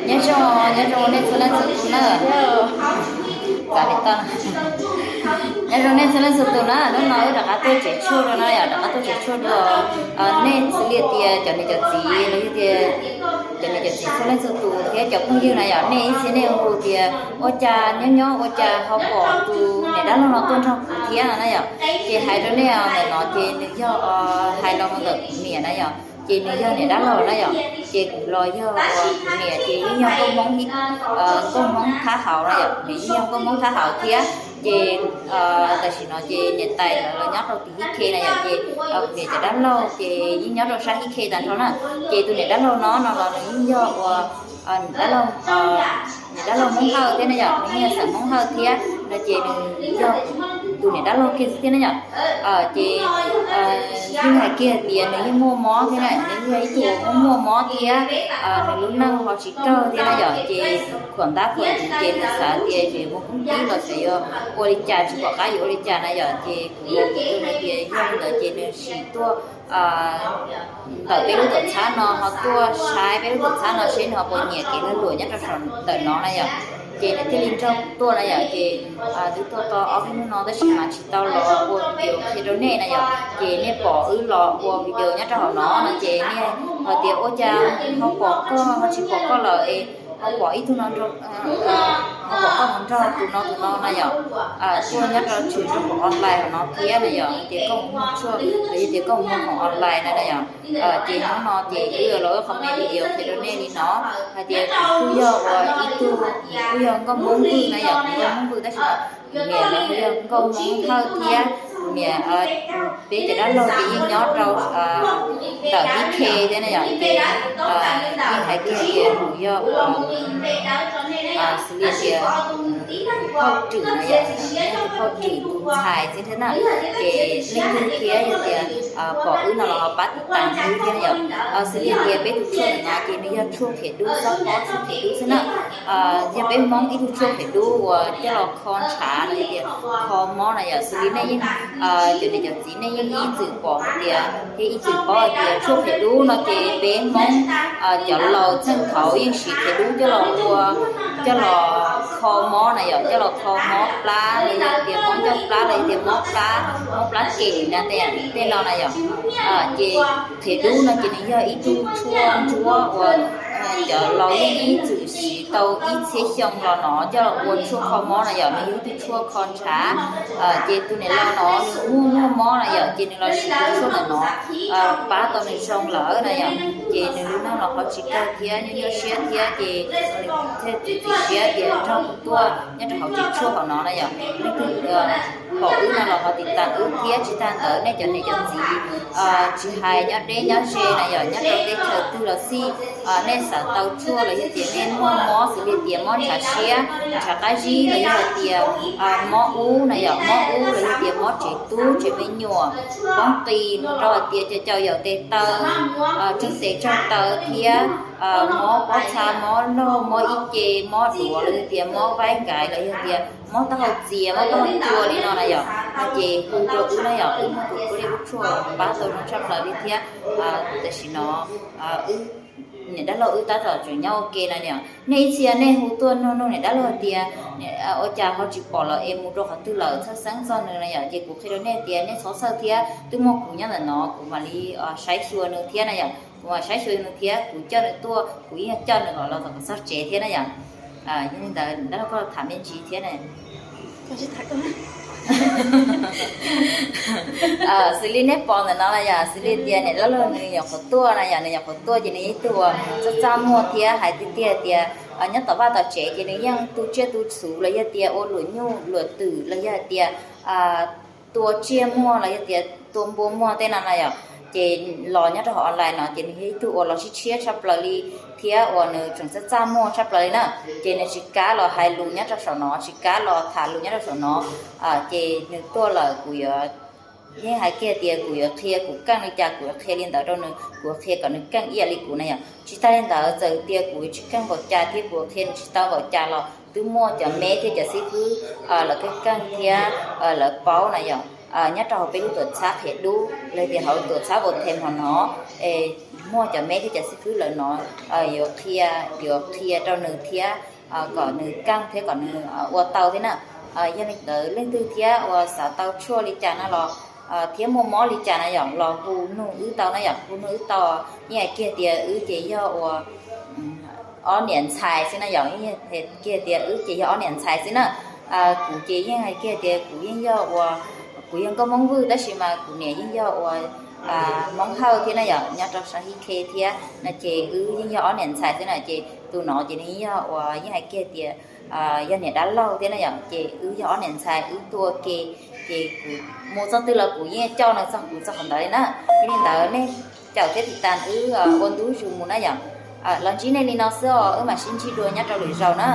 Nyob zoo, nyob zoo nej txhua leej txhua tus na. Nyob zoo nej txhua leej txhua tus na, hnub no wb rov qab tuaj tsev tshuaj dua no yom, rov qab tuaj tsev tshuaj dua. Nej xws li tias cov niam cov txiv los yog tias cov niam cov txiv txhua leej txhua tus thiab cov phooj ywg na yom, nej ib txhia nej hu tias ua cas nyob nyob ua cas ho pom tus niam dab laug no tuaj nrog kuv thiab na yom. Ces hais rau nej ntawm no ces nws yog, hais los mus ntawm kuv niam na yom, ces nws yog niam dab laug na yom. Ces kuv los yog kuv niam ces yeej yog nkauj hmoob, nkauj hmoob thab hauv na yom, kuv niam yeej yog nkauj hmoob thab hauv thiab. Ces tam sim no ces niam tais lawv los nyob rau tim Hib Khe na yom, ces kuv niam cov dab laug ces yeej nyob rau sab Hib Khe tag nrho na. Ces tus niam dab laug no no los nws yeej yog ua niam dab laug Hmoob Hawj thiab na yom, nws yeej yog xeem Hmoob Hawj thiab no ces nws yog tus niam dab laug kiag xwb thiab na yom. Ces yeej hais kiag tias nws yeej muaj mob thiab na, nws yeej yog ib tug muaj muaj mob thiab, nws lub neej ho tsis kawg thiab na yom. Ces khuam ntab khuam ntxuv ces nws xav tias yuav mus koob tib los xav yuav ua li cas tsis pom qab yuav ua li cas na yom. Ces kuv hais tias yog li ntawd ces nws sim tuaj ntawm peb lub tuam txhab no ho tuaj saib peb lub tuam txhab no seb nws ho puas nyiam kev lag luam nyob rau saum ntawm no na yom. Ces nws thiaj li nrog kuv tuaj na yom. Ces twb tuaj tau ob peb hnub no tab sis mas tsis tau los ua video qhia rau nej na yom. Ces nej pom wb los ua video nyob rau hauv no no ces nej hais tias ua cas ho pom koj ho tsis pom koj lawm es ho pom ib tug no nrog, ho pom koj mus nrog tus no tus no na yom, tuaj nyob rau tshwm rau hauv online hauv no thiab na yom, hais tias koj mus muag tshuaj los yog tias koj mus muag khoom online na na yom. Ces hnub no ces wb los wb qhov me video qhia rau nej li no hais tias kuv kuj yog ua ib tug, kuj yog nkauj Hmoob Vwj na yom, nkauj Hmoob Vwj tab sis kuv niam los yog nkauj Hmoob Hawj thiab. Kuv niam, peb cov dab laug ces yeej nyob rau ntawm Hib Khe thiab na yom. Ces yeej hais kiag tias kuv yog ua xws li tias phauj Rwm na yom, tus phauj Rwm tus ntxhais xwb thiab na. Ces leej twg thiab yog tias pom wb no los ho pab tiv tas wb thiab na yom. Xws li tias peb tus tshuaj ntawm no ces nws yog tshuaj qhiav dub, xob pob tshuaj qhiav dub xwb na. Yog peb Hmoob ib tug tshuaj qhiav dub uas coj los kho ntshav los yog tias kho mob na yom. Xws li nej yeej, cov niam cov txiv nej yeej ib txwm pom hais tias thiab ib txwm paub hais tias tshuaj qhiav dub no ces peb Hmoob cov laus txheej thaud yeej siv qhiav dub coj los ua, coj los kho mob na yom, coj los kho mob plab los yog tias mob ncauj plab los yog tias mob plab, mob plab kem na tej, tej no na yom. Ces qhiav dub no ces nws yog ib tug tshuaj ntsuab uas cov laus yeej ib txwm siv tau ib txhiab xyoo los no coj los ua tshuaj kho mob na yom, nws yog ib tug tshuaj kho ntshav. Ces tus niam laus no nws muaj muaj mob na yom, ces nws los siv tus tshuaj ntawm no pab tau nws zoo lawm na yom, ces nws lub neej los ho tsis kawg thiab, nyuaj nyuaj siab thiab, ces nws thiaj txiav txim siab tias nrog kuv tuaj nyob rau hauv tsev tshuaj hauv no na yom. Leej twg pom wb no los ho tiv tas wb thiab, tsis tag ntawd nej cov niam cov txiv tsis hais nyob deb nyob ze na yom, nyob rau teb chaws twg los xij, nej xav tau tshuaj los yog tias nej muaj mob xws li tias mob ntshav siab, ntshav qab zib los yog hais tias mob ub na yom, mob ub los yog tias mob tsev tub tsev me nyuam, poob qis rau hais tias cov caum yaum tes taw, tsaug tes tsaug taw thiab mob pob txha, mob laug, mob ib ce, mob duav los yog tias mob vaib nkais los yog tias mob taub hau txias, mob taub hau cua li no na yom, no ces hu rau wb na yom, wb muaj tus kuj li lub tshuaj pab tau zoo tshaj plaws li thiab. Tam sim no wb niam dab laug wb tab tom tseem nyob ua ke na yom. Nej ib txhia nej hu tuaj nug nug niam dab laug hais tias ua cas ho tsis pom lawm es mus rau qhov twg lawm, txhawj xeeb txog nws na yom. Ces kuv qhia rau nej tias nej txhob txhawj thiab, twb muaj kuv nyob ntawm no kuv mam li saib xyuas nws thiab na yom. Kuv mam saib xyuas nws thiab kuv coj nws tuaj, kuv yeej coj nws los kom txog tsev thiab na yom. Yog li ntawd dab laug koj tham me ntsis thiab na. Xws li nej pom ntawm no na yom, xws li tias niam dab laug nws nyuam qhuav tuaj na yom, nws nyuam qhuav tuaj ces nws ib tug txaj txaj muag thiab hais tiag tiag tias nyob tom vaj tom tsev ces nws yeej tu tsiaj tu txhuv los yog tias ua luam nyuj luam twm los yog hais tias tua tsiaj muag los yog tias tua npua muag tej no na yom. Ces los nyob rau hauv online no ces nws yog ib tug uas los sib tshiab tshaj plaws li thiab uas nws tseem txaj txaj muag tshaj plaws li na. Ces nws tsis kam los hais lus nyob rau saum no, tsis kam los tham lus nyob rau saum no. Ces nws tuaj lawm kuv yuav, yeej hais kiag tias kuv yuav qhia kuv keej li cas kuv yuav qhia li ntawd rau nws, kuv yuav qhia kom nws keej ib yam li kuv na yom. Tsis tas li ntawd txawm tias kuv tsis keej npaum cas thiab kuv qhia nws tsis tau npaum cas los twb muaj cov me thiab cov xib fwb lawv keej keej thiab lawv paub na yom. nyob rau hauv peb lub tuam txhab qhiav dub los tias hauv tuam txhab Votem hov no, es muaj cov meb thiab cov xib fwb lawv no, yuav qhia, yuav qhia rau nws thiab, kom nws keej thiab kom nws ua tau thiab na. Yog li ntawd leej twg thiab uas xav tau tshuaj li cas no los, thiab muaj mob li cas no yom, los hu nug wb tau na yom, hu nug wb tau. Yeej hais kiag tias wb ces yog uas ob niam ntxhais xwb na yom, kiag tias wb ces yog ob niam ntxhais xwb na. Kuv ces yeej hais kiag tias kuv yeej yog uas, kuv yog nkauj Hmoob Vwj tab sis mas kuv niam yeej yog uas Hmoob Hawj thiab na yom, nyob rau sab Hib Khe thiab no ces wb yeej yog ob niam ntxhais xwb na. Ces tus no ces nws yeej yog uas yeej hais kiag tias yog niam dab laug thiab na yom, ces wb yog ob niam ntxhais wb tuaj ua ke, ces kuv mus txog twg los kuv yeej coj nws txog kuv txog qhov ntawd li na. Yog li ntawd nej caum thiab tiv tas wb ua ntu zus mus na yom. Los ntsib nej li no xwb os, wb mam sib ntsib dua nyob rau lwm zaus na.